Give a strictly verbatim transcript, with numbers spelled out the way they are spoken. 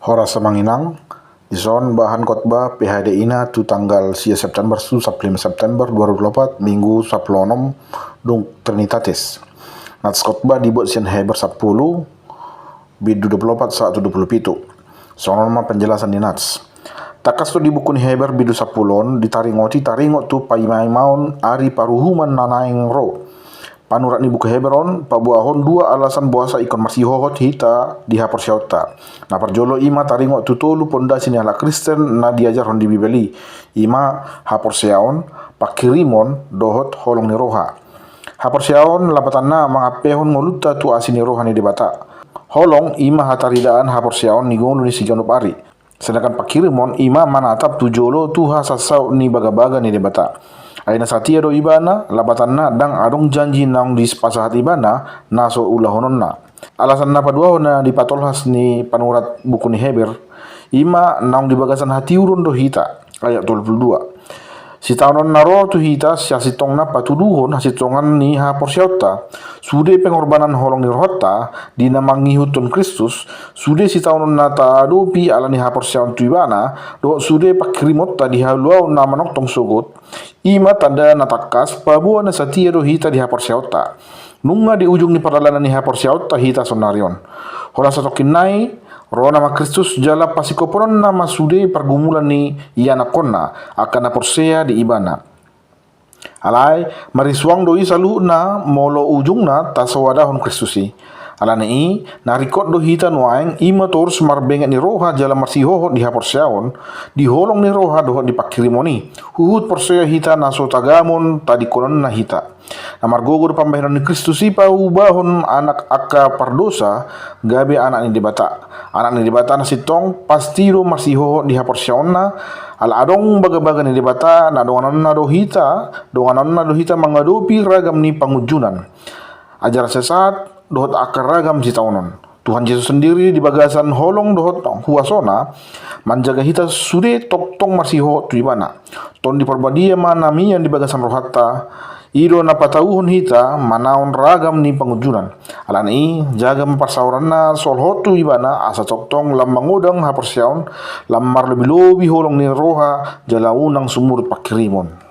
Horas amang inang, dison bahan khotbah P H D-na tu tanggal sia September tu sampulu lima September dua ribu dua puluh empat, Minggu sampulu onom dung Trinitatis. Nats khotbah dibuat sian Heber sampulu, bindu dua puluh empat sahat tu dua puluh pitu. Songon on ma penjelasan ni nats. Tangkas do di buku ni Heber bindu sampulu on ditaringoti taringot tu paimaimaon ari paruhuman na naeng ro. Panurat ni buku Heber on paboahon dua alasan boasa ingkon marsihohot hita di haporseaonta. Na parjolo i ma taringot tu tolu pondasi ni halak Kristen na diajarhon di Bibel i, i ma haporseaon, pangkirimon, dohot holong ni roha. Haporseaon lapatanna mangampehon ngolunta tu asi ni roha ni Debata. Holong i ma hataridaan haporseaon ni ngolu ni siganup ari. Sedangkan pangkirimon i ma manatap tu jolo tu hasasaut ni bagabaga ni Debata. Ai na satia do Ibana, lapatanna ndang adong janji naung dipasahat Ibana na so ulahononna. Alasan na paduahon na dipatolhas ni panurat buku ni Heber, i ma naung di bagasan hatiuron do hita, ayat tolu pulu dua. Sitaonon na ro tu hita sasintongna patuduhon hasintongan ni haporseaonta. Sude pengorbanan holong ni rohanta di na mangihuthon Kristus, sude sitaonon na taadopi ala ni haporseaon tu Ibana, dohot sude pangkirimonta di haluaon na manongtong sogot, i ma tanda na tangkas paboa na satia do hita di haporseaonta. Nunga di ujung ni pardalanan ni haporseaonta hita saonari on. Holan satongkin nai, ro nama Kristus jala pasingkopononna ma sude pargumulan ni ianakkonna, angka na porsea di Ibana. Alai, marisuang do i saluhutna molo ujungna tasoadahon Kristus i. Alani i, na ringkot do hita nuaeng i ma torus marbenget ni roha jala marsihohot di haporseaon, di holong ni roha dohot di pangkirimon i. Huhut porsea hita na so tagamon tadingkononna hita. Na margogo do pambahenan ni Kristus i paubahon anak angka pardosa gabe anak ni Debata. Anak ni Debata na sintong pasti do marsihohot di haporseaonna, ala adong bagabaga ni Debata na donganonna do hita, donganonna do hita mangadopi ragam ni pangunjunan. Ajaran sesat, dohot angka ragam sitaonon. Tuhan Jesus sendiri di bagasan holong dohot huasona manjaga hita sude tongtong marsihohot tu Ibana. Tondi Parbadia ma na mian di bagasan rohanta, i do na patauhon hita manaon ragam ni pangunjunan. Alani i, jaga ma parsaoranna solhot tu Ibana asa tongtong lam mangodang haporseaon, lam marlobilobi holong ni roha jala unang sumurut pangkirimon.